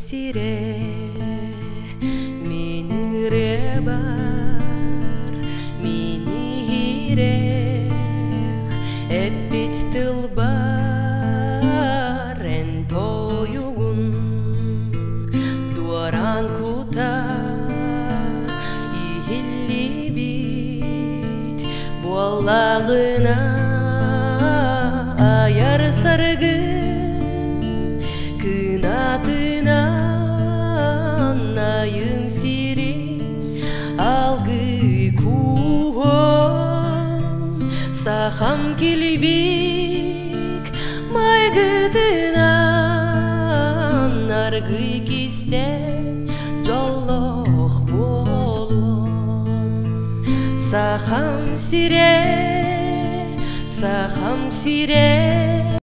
Сирэ мин ырыабар мин иһирэх эппит тылбар эн тойугун дуораан кута иһиллибит буоллаҕына айар саргы кынатынан айым сирин алгыы кууһан сахам килбик майгытынан аргый кистэн дьоллоох буолуом. Сахам сирэ, Сахам сирэ.